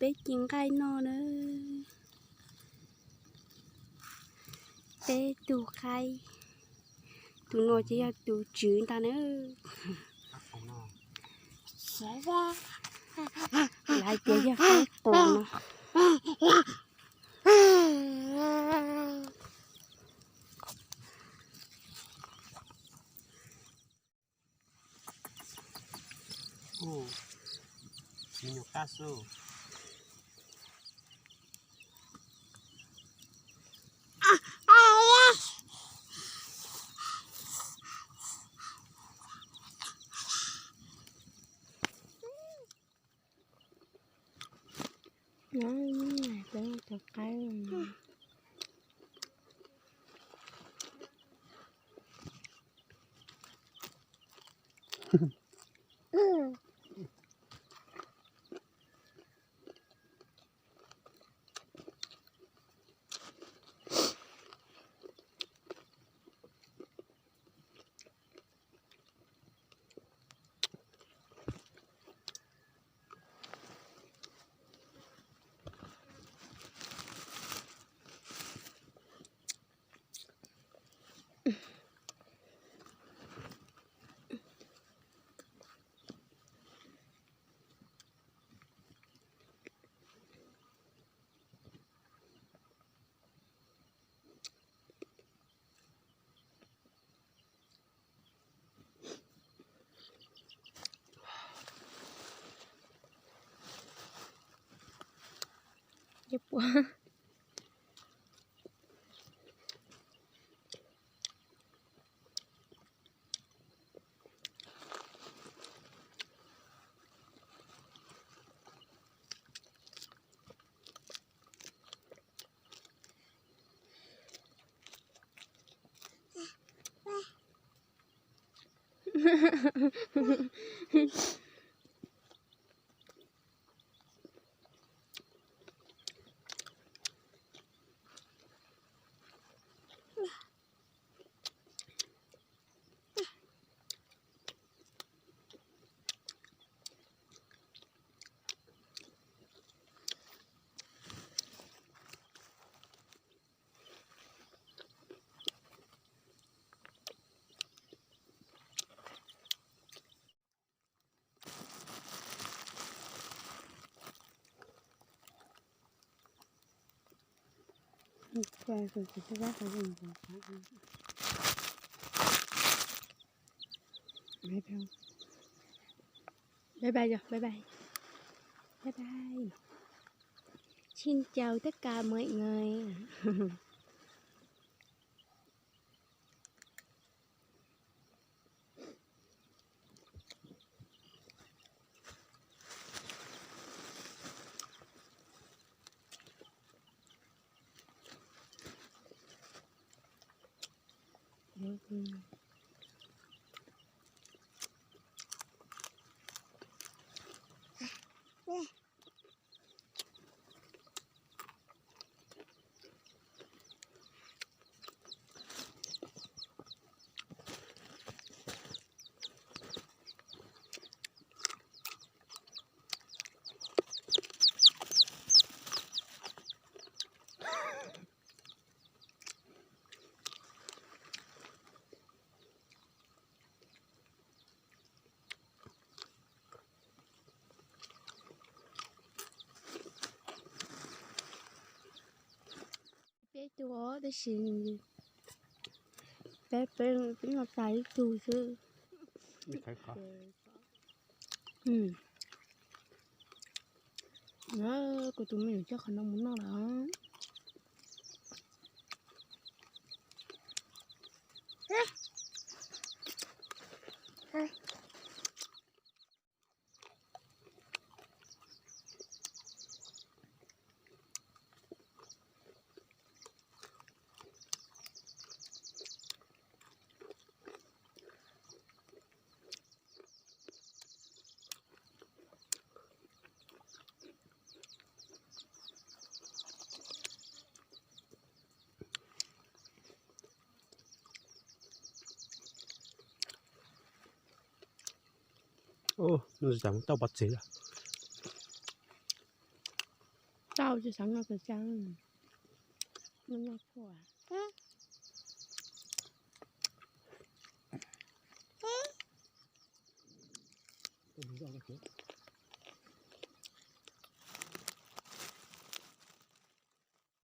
Peb ci nqaij noj na. Peb tug qaib, tus no ces yog tus tswv ntag na. Lawv tias yog qaib qus no. Cov qaib. Bye bye, bye bye. Bye bye. Xin chào tất cả mọi người. Peb tug os, tab sis peb, peb, peb noj tas ib tug xwb. Kuv tus me nyuam coj qhov no mus noj lawm. Ub, no cas muab tauj pov txwv lawm. tau tsis xav noj kawg cas, noj noj tshuaj.